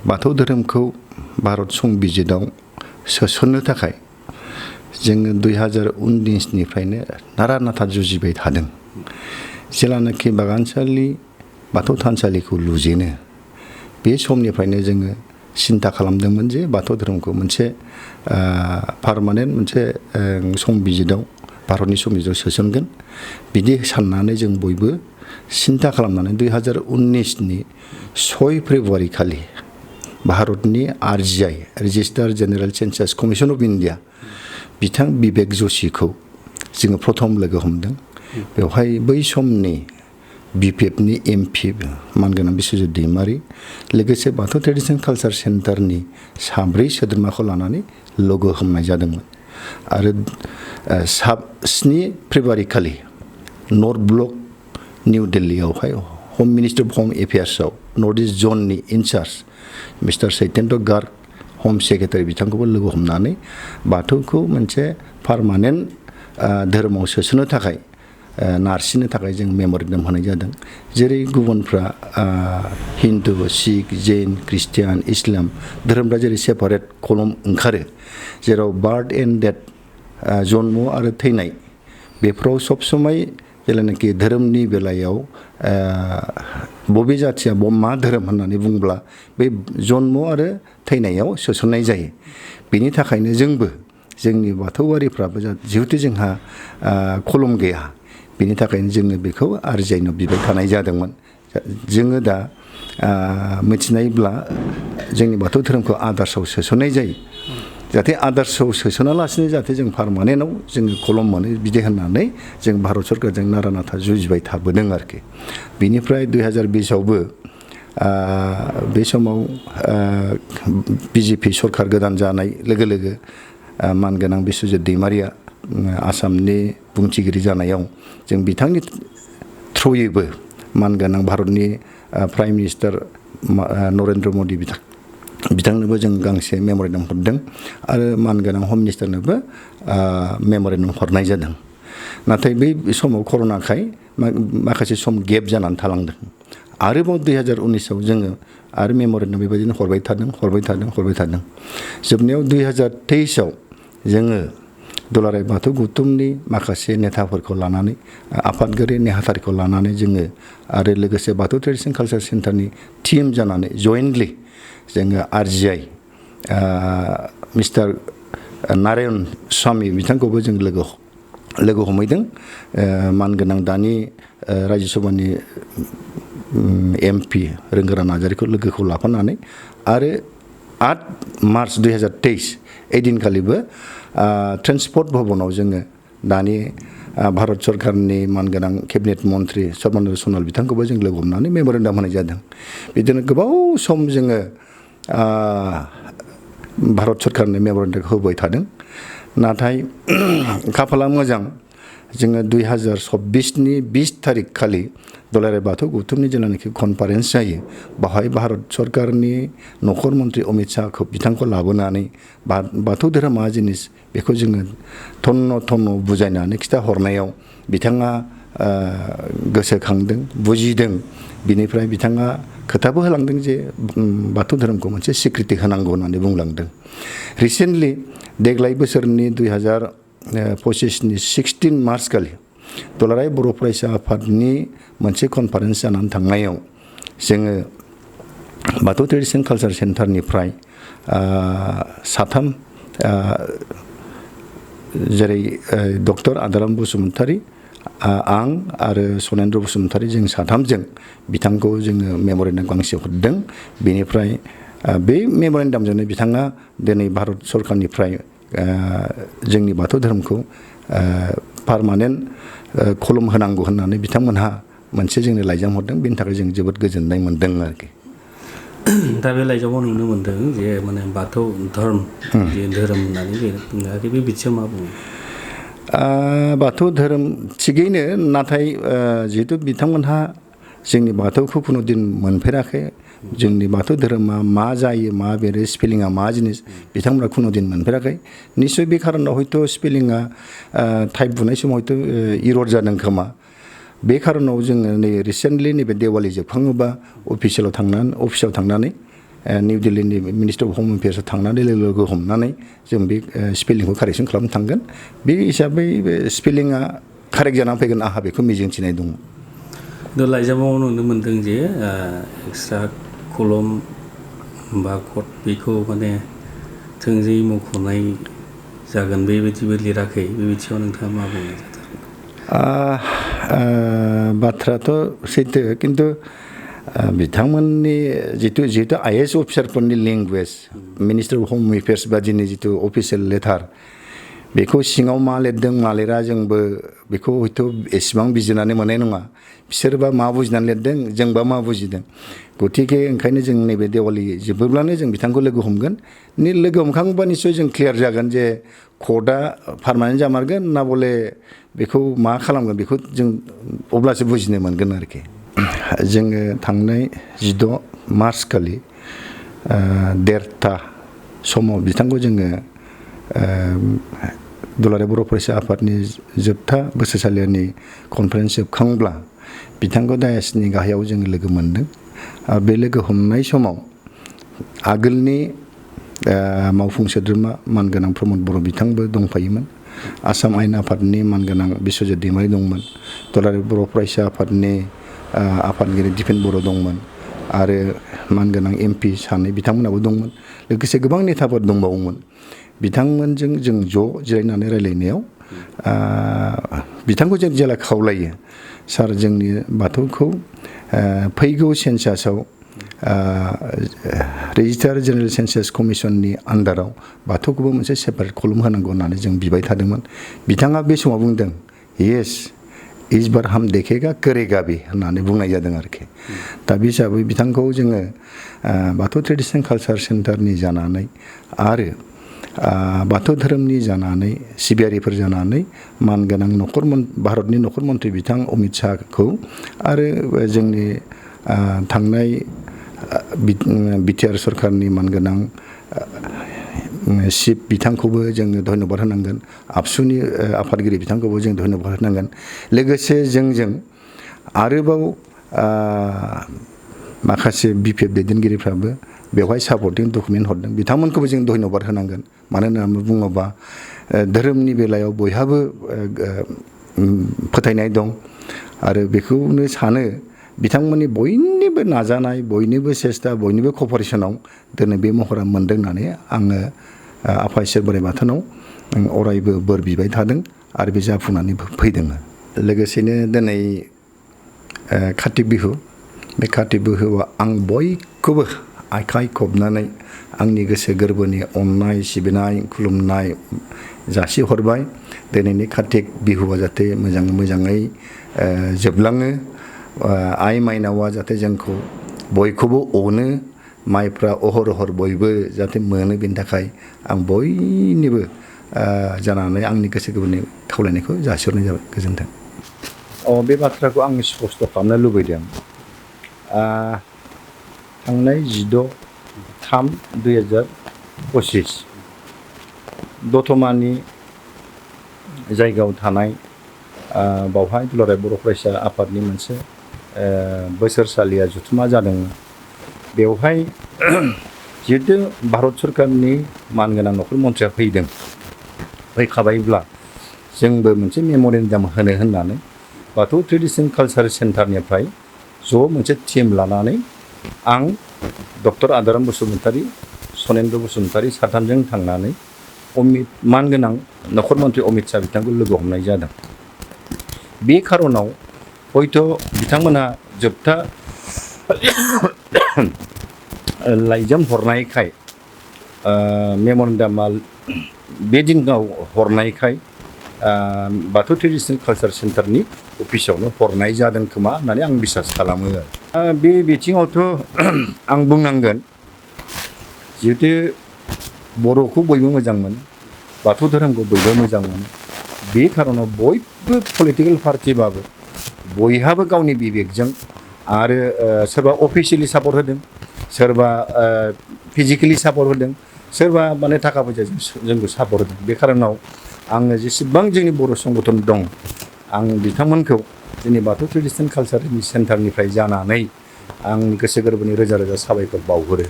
बाथौ धोरोमखौ भारत संबिजिताव सोसननो थाखाय जोङो 2019निफ्रायनो नारा नाथा जुजिबाय थादों। जेलानाखि बागानसालि बाथौ थानसालिखौ लुजेनो बे समनिफ्रायनो जोङो सिन्था खालामदोंमोन जे बाथौ धोरोमखौ मोनसे पार्मानेन्ट मोनसे संबिजिताव भारतनि संबिजिताव सोसनगोन बिदि साननानै जों बयबो सिन्था खालामनानै 2019नि 6 फेब्रुवारि खालि भारतनि RGI registrar general census commission of India बिथां बिबेक जशिखौ जोङो प्रथम लोगो हमदों। बेवहाय बै समनि BPFनि MP मानगोनां बिस्वजित दैमारि लोगोसे बाथौ ट्रेडिसन कालचार सेन्टारनि 3 सोद्रोमाखौ लानानै लोगो हमनाय जादोंमोन आरो 7 फेब्रुवारि खालि नर्थ ब्लक निउ दिल्लीयावहाय हम मिनिस्टार अफ हम एफेयार्सआव नर्थ इस्ट जननि इनचार्ज मिस्टार चैतन्य गार्ग हम सेक्रेटारि बिथांखौबो लोगो हमनानै बाथौखौ मोनसे पार्मानेन्ट धोरोमाव सोसननो थाखाय नारसिननो थाखाय जों मेम'रेन्डाम होनाय जादों। जेरै गुबुनफ्रा हिन्दु सिख जैन ख्रिस्टियान इस्लाम धोरोमफ्रा जेरै सेपारेट कलम ओंखारो जेराव बार्थ एन्ड डेथ जन्म आरो थैनाय बेफोराव सब समय जेलानाखि धोरोमनि बेलायाव बबे जाथिया मा धोरोम होननानै बुंब्ला बे जन्म आरो थैनायाव सोसननाय जायो। बेनि थाखायनो जोंबो जोंनि बाथौआरिफ्राबो जिहेतु जोंहा कलम गैया बेनि थाखायनो जोङो बेखौ RGIनाव बिबाय थानाय जादोंमोन। जोङो दा मिथिनायब्ला जोंनि बाथौ धोरोमखौ आदार्सआव सोसननाय जायो जाहाथे आदार्सआव सोसनालासिनो जाहाथे जों पार्मानेन्टआव जोङो कलम मोनो बिदि होननानै जों भारत सरकारजों नारा नाथा जुजिबाय थाबोदों आरोखि। बिनिफ्राय 2020आवबो बे समाव BJP सरकार गोदान जानाय लोगो लोगो मानगोनां बिस्वजित दैमारिया आसामनि बुंथिगिरि जानायाव जों बिथांनि थ्रुयैबो मानगोनां भारतनि प्राइम मिनिस्टार नरेन्द्र मदि बिथांनोबो जों गांसे मेम'रेन्डाम हरदों आरो मानगोनां हम मिनिस्टारनोबो मेम'रेन्डाम हरनाय जादों। नाथाय बै समाव कर'नाखाय माखासे सम गेप जानानै थालांदों। आरोबाव 2019आव जोङो आरो मेम'रेन्डाम बेबायदिनो हरबाय थादों। जोबनायाव 2023आव जोङो दुलाराय बाथौ गौथुमनि माखासे नेताफोरखौ लानानै आफादगिरि नेहाथारिखौ लानानै जोङो आरो लोगोसे बाथौ ट्रेडिसन कालचार सेन्टारनि टिम जानानै जयेन्टलि जोङो RGI मिस्टार नारायण स्वामी बिथांखौबो जों लोगो हमहैदों। मानगोनां दानि रायजो सभानि MP रोंगोरा नार्जारिखौ लोगोखौ लाफानानै आरो 8 मार्च 2023 ओइदिनखालिबो ट्रेन्सपर्ट भबनाव जोङो दानि भारत सरकारनि मानगोनां केबिनेट मन्त्रि सर्बानन्द सन'वाल बिथांखौबो जों लोगो हमनानै मेम'रेन्डाम होनाय जादों। बिदिनो गोबाव सम जोङो भारत सरकारनो मेम'रेन्डामखौ होबाय थादों। नाथाय खाफाला मोजां जोङो 2026नि 20 थारिख खालि दुलाराय बाथौ गौथुमनि जेलानाखि कनफारेन्स जायो बावहाय भारत सरकारनि नखर मन्त्रि अमित शाहखौ बिथांखौ लाबोनानै बाथौ धोरोमा मा जिनिस बेखौ जोङो थन्न बुजायनानै खिथाहरनायाव बिथाङा गोसोखांदों बुजिदों। बिनिफ्राय बिथाङा खोथाबो होलांदों जे बाथौ धोरोमखौ मोनसे सिक्रिटि होनांगौ होननानै बुंलांदों। रिसेन्टलि देग्लाय बोसोरनि 2025नि 16 मार्च खालि दुलाराय बर' फरायसा आफादनि मोनसे कनफारेन्स जानानै थांनायाव जोङो बाथौ ट्रेडिसन कालचार सेन्टारनिफ्राय 3 जेरै डक्टर आदाराम बसुमतारी आं आरो सनेन्द्र बसुमतारी जों 3जों बिथांखौ जोङो मेम'रेन्डाम गांसे हरदों। बेनिफ्राय बे मेम'रेन्डामजोंनो बिथाङा दिनै भारत सरकारनिफ्राय जोंनि बाथौ धोरोमखौ पार्मानेन्ट कलम होनांगौ होननानै बिथांमोनहा मोनसे जोंनो लाइजाम हरदों। बेनि थाखाय जों जोबोद गोजोननाय मोनदों आरोखि। दा बे लाइजामाव नुनो मोनदों जे माने बाथौ धोरोम जे धोरोम होननानै बुङाखै बे बिथिङाव मा बुङो? बाथौ धोरोम थिगैनो नाथाय जिहेतु बिथांमोनहा जोंनि बाथौखौ खुनु दिन मोनफेराखै जोंनि बाथौ धोरोमा मा जायो मा बेरो स्पेलिंआ मा जिनिस बिथांमोना खुनु दिन मोनफेराखै। निस्सय बे खारनाव हयथ' स्पेलिंआ टाइप बुनाय समाव हयथ' इरर जादों खोमा। बे खारनाव जोङो नै रिसेन्टलि नैबे देवालि जोबखाङोबा अफिसाव थांनानै निउ दिल्लीनि मिनिस्टार अफ हम एफेयार्सआव थांनानै लोगो हमनानै जों बे स्पेलिंखौ कारेक्सन खालामनो थांगोन बे हिसाबै बे स्पेलिंआ कारेक्ट जानानै फैगोन आंहा बेखौ मिजिंथिनाय दङ लाइजामाव नुनो मोनदों जे एक्सट्रा कलम बा कड बेखौ माने थोंजोङै मख'नाय जागोन बेबायदिबो लिराखै बे बिथिङाव नोंथाङा मा बुंनो बाथ्रायाथ' सैथो खिन्थु बिथांमोननि जिहेतु IAS अफिसारफोरनि लेंगुवेज मिनिस्टार अफ हम एफेयार्स बादिनि जितु अफिसियेल लेटार बेखौ सिङाव मा लिरदों मा लिरा जोंबो बेखौ हयथ' एसेबां बिजिरनानै मोननाय नङा बिसोरबा मा बुजिनानै लिरदों जोंबा मा बुजिदों गतिके ओंखायनो जों नैबे देवालि जोबोब्लानो जों बिथांखौ लोगो हमगोन लोगो हमखांबा निस्सय जों क्लियार जागोन जे क'डआ पारमानेन्ट जामारगोन ना बले बेखौ मा खालामगोन बेखौ जों अब्लासो बुजिनो मोनगोन आरोखि जोङो थांनाय 16 मार्च खालि 1:30 समाव बिथांखौ जोङो दुलाराय बर' फरायसा आफादनि जोबथा बोसोरसालिनि कनफारेन्स जोबखांब्ला बिथांखौ डायासनि गाहायाव जोङो लोगो मोनदों आरो बे लोगो हमनाय समाव आगोलनि मावफुं सोद्रोमा मानगोनां प्रमद बर' बिथांबो दंफायोमोन आसाम आयेन आफादनि मानगोनां बिस्वजित दैमारि दंमोन दुलाराय बर' फरायसा आफादनि आफादगिरि दिपेन बर' दंमोन आरो मानगोनां MP सानै बिथांमोनाबो दंमोन लोगोसे गोबां नेताफोर दंबावोमोन बिथांमोनजों जों ज' जिरायनानै रायलायनायाव बिथांखौ जों जेला खावलायो सार जोंनि बाथौखौ फैगौ सेन्सासाव रेजिस्टार जेनेरेल सेन्सास कमिसननि आन्डाराव बाथौखौबो मोनसे सेपारेट कलम होनांगौ होननानै जों बिबाय थादोंमोन बिथाङा बे समाव बुंदों येस इस बार हम देखेगा करेगा भी होननानै बुंनाय जादों आरोखि दा बे हिसाबै बिथांखौ जोङो बाथौ ट्रेडिसनेल कालचार सेन्टारनि जानानै आरो बाथौ धोरोमनि जानानै सिबियारिफोर जानानै मानगोनां भारतनि नखर मन्थ्रि बिथां अमित शाहखौ आरो जोंनि थांनाय बिटिआर सरकारनि मानगोनां चिफ बिथांखौबो जोङो धन्यबाद होनांगोन आबसुनि आफादगिरि बिथांखौबो जों धन्यबाद होनांगोन लोगोसे जोंजों आरोबाव माखासे BPF दैदेनगिरिफ्राबो बेवहाय सापर्टिं डकुमेन्ट हरदों बिथांमोनखौबो जों धन्यबाद होनांगोन मानो होननानै बुङोबा धोरोमनि बेलायाव बयहाबो फोथायनाय दं आरो बेखौनो सानो बिथांमोननि बयनिबो नाजानाय बयनिबो सेस्ता बयनिबो कपारेसनाव दिनै बे महरा मोनदों होननानै आङो आफा इसोर बोराइ बाथौनाव अरायबो बोर बिबाय थादों आरो बे जाफुंनानै फैदों लोगोसेनो दिनै कार्तिक बिहु बे कार्तिक बिहुआव आं बयखौबो आखाइ खबनानै आंनि गोसो गोरबोनि अननाय सिबिनाय खुलुमनाय जासिहरबाय दिनैनि कार्तिक बिहुआ जाहाथे मोजाङै जोबलाङो आइ माइनावा जाहाथे जोंखौ बयखौबो अनो माइफ्रा अहर बयबो जाहाथे मोनो बेनि थाखाय आं बयनिबो जानानै आंनि गोसो गोरबोनि खावलायनायखौ जासिहरनाय जाबाय गोजोन्थों बे बाथ्राखौ आं स्पष्ट खालामनो लुबैदों थांनाय 16/3/2025 दतमानि जायगायाव थानाय बावहाय दुलाराय बर' फरायसा आफादनि मोनसे बोसोरसालिया जथुमा जादों बेवहाय जिहेतु भारत सरकारनि मानगोनां नखर मन्थ्रिया फैखाबायब्ला जोंबो मोनसे मेम'रेन्डाम होनो होननानै बाथौ ट्रेडिसनेल कालचार सेन्टारनिफ्राय ज' मोनसे टिम लानानै आं डक्टर आदाराम बसुमतारी सनेन्द्र बसुमतारी साथामजों थांनानै मानगोनां नखर मन्थ्रि अमित शाह बिथांखौ लोगो हमनाय जादों बे खार'नाव हयथ' बिथांमोनहा जोबथा लाइजाम हरनायखाय मेम'रेन्डामा बे दिनाव हरनायखाय बाथौ ट्रेडिसनेल कालचार सेन्टारनि अफिसावनो हरनाय जादों खोमा होननानै आं बिसास खालामो बे बिथिङावथ' आं बुंनांगोन जिहेतु बर'खौ बयबो मोजां मोनो बाथौ धोरोमखौ बयबो मोजां मोनो बे खार'नाव बयबो पलिटिकेल पार्टिबाबो बयहाबो गावनि बिबेकजों आरो सोरबा अफिसियेलि सापर्ट होदों सोरबा फिजिकेलि सापर्ट होदों सोरबा माने थाखा फैसाजों जोंखौ सापर्ट होदों बे खार'नाव आङो जेसेबां जोंनि बर' संगठन दं आं बिथांमोनखौ जोंनि बाथौ ट्रेडिसनेल कालचार सेन्टारनिफ्राय जानानै आंनि गोसो गोरबोनि रोजा साबायखर बावहरो